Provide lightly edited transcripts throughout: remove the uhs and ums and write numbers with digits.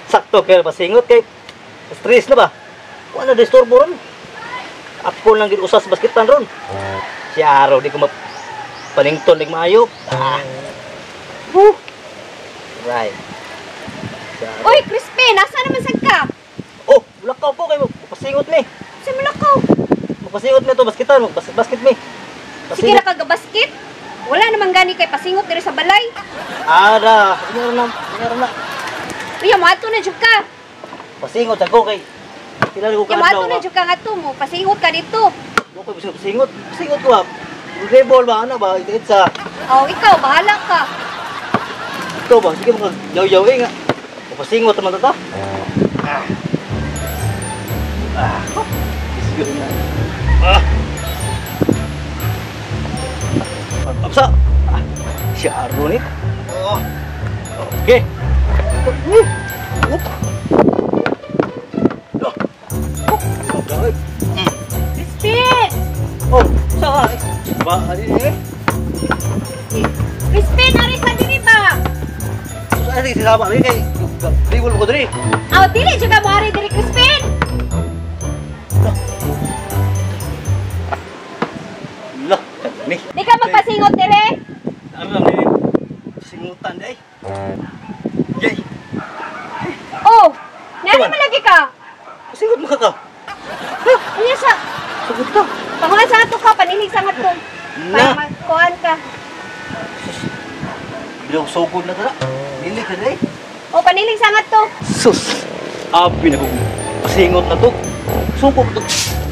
Sakto kay pasingot kay stress na ba? Wala disturbo ron. Ako lang gid usas basketan ron. Si araw di ko mapanington ning maayo. Ah. Woo. Right. Uy, Crispin, asa naman sad ka? Oh, mulakaw ko kay pasingot ni. Sa mulakaw? Mapasingot ni to basketan, basket ni. Sige ra ka basket. Wala naman gani kay pasingot diri sa balay. Ara, sige na, sige na. Uy, moadto na jud ka. Pasingot ako kay kilala ko ka. Moadto na jud ka ngadto mo, pasingot ka dito. Mo koy pasingot, pasingot ko ba. Rebol ba ana ba itsa. Oh, ikaw bahala ka. Ikaw ba sige mo yaw-yaw eh nga. Pasingot man ta. Ah. Ah. Isgo na. Ah. Apsa. Ah. Si Aronit. Oh. Okay. Up. Crispin! Oh, saan? Ba, ari ni? Crispin, ari sa diri ba? Sus, ari sila ba kay dribble ko diri. Aw, dili jud ka mo ari diri, Crispin. Lah, kani. Di ka magpasingot diri? Ano lang ni? Singutan day. Yay. Oh, nani man lagi ka? Pasingot mo ka ka. Unya sa? Sagot ka. Pangulan sa ato ka, panilig sa ato. Na. Para magkuhan ka. Bilang sugod na tara. Nilig ka day. O, panilig sa ato. Sus. Abi na kong pasingot na to. Suko to.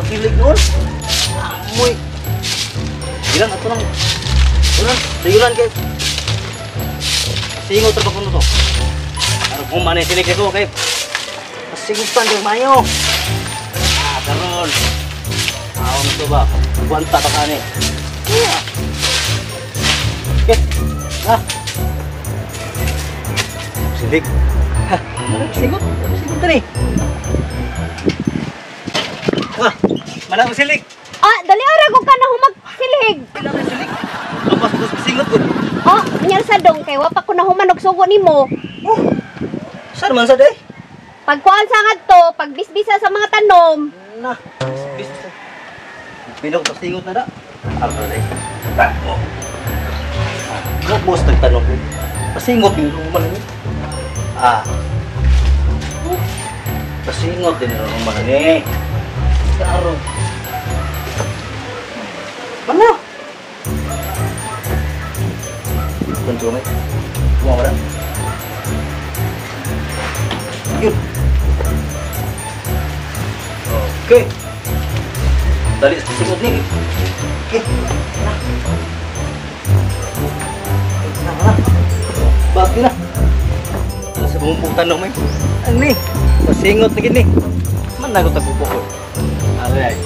Pakilig noon. Amoy. Bilang ato lang. Ulan, dayulan kay. Pasingot ra ba kuno to? Aron kung manay silig ko kay. Pasingutan kay mayo. Ah, karon. Aon to ba? Gwanta ta kani. Yeah. Okay. Ah. Silig. Ha, singot. Singot tani. Wah, mana mo silig? Ah, dali ara ko ka na humagsilig. Kailangan silig. Lumpas ko singot ko. Oh, unya sa dong kay wa pa ko nahuman og sugo nimo. Oh. Saan man sa day? Pagkuan sa ngadto, pagbisbisa sa mga tanom. Na, bisbis. Bilog pasingot na da. Arra day. Oh. Boss nagtanong ko. Pasingot yung man ni. Ah. Pasingot din yung man ni. Sa araw. Mana? Kunci may. Kumawala. Yun. Okay. Dali sa singot ni. Okay. Na. Na na. Bakit na? Sa bumumpong tanong may. Ani? Pasingot na gini. Managot ako ko. Aray.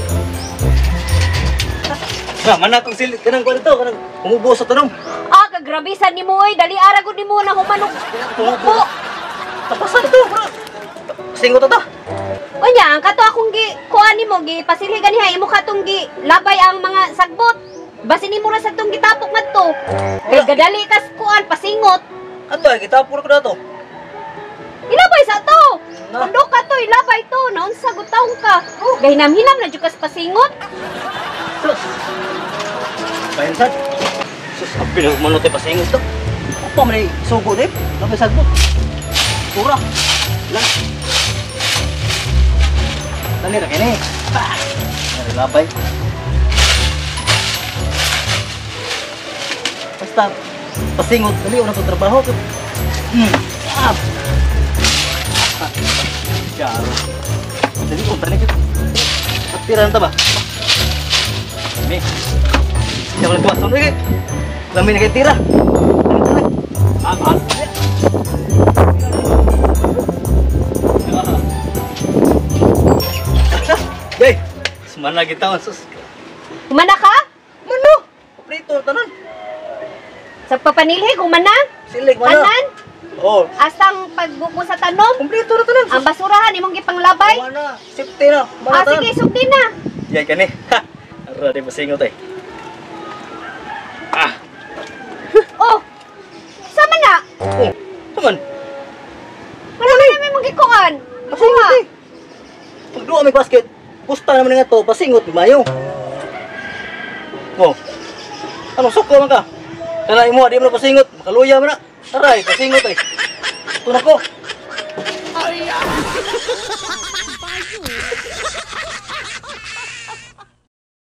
Ba, manatong silit kanang kuan dito, kanang humubo sa tanong. Ah, kagrabisan nimo oy, dali ara gud nimo na humanog. Mubo. Tapasan to, bro. Pasingot ta. Unya, ang kato akong gi kuan nimo gi pasilhi ganiha imo katong gi labay ang mga sagbot. Basin nimo ra sa tong gitapok ngadto. Kay gadali kas kuan pasingot. Ato ay gitapok ko dato. Ilabay sa to. Kundo ka to, ilabay to. Naunsa gud taong ka. Gahinam-hinam na jud kas pasingot. Sus. Bayan sad. Sus, ang pinagmano tayo pasingot to. Apa man ay sugo din? Labay sagbot. Sura. Lang. Dali ra kini. Pa. Labay. Basta pasingot dali una to trabaho. Ah. Jaro. Dali ko tani ko. Tira na ta ba? Ni. Jangan kuat lagi. Lami na kay tira. Ah, ah. Hey, sumana kita sus. Humana ka? Mano? Prito tanan. Sa papanilhig humana? Silig mana. Tanan? Oh. Asang pagbuko sa tanom? Kompleto na tanan. Ang basurahan imong gipanglabay? Humana, safety na. Ah, sige, sugdi na. Yay kani. Ha. Ara di pasingot eh. Ah. Oh. Sama na. Oh. Saman. Wala gikuan? Pasingot eh. Pag duwa may basket, gusta naman nga to, pasingot mayo. Oh. Ano suko man ka? Kana imo di mo na pasingot, makaluya man na. Aray, pasingot eh. Ito na ko.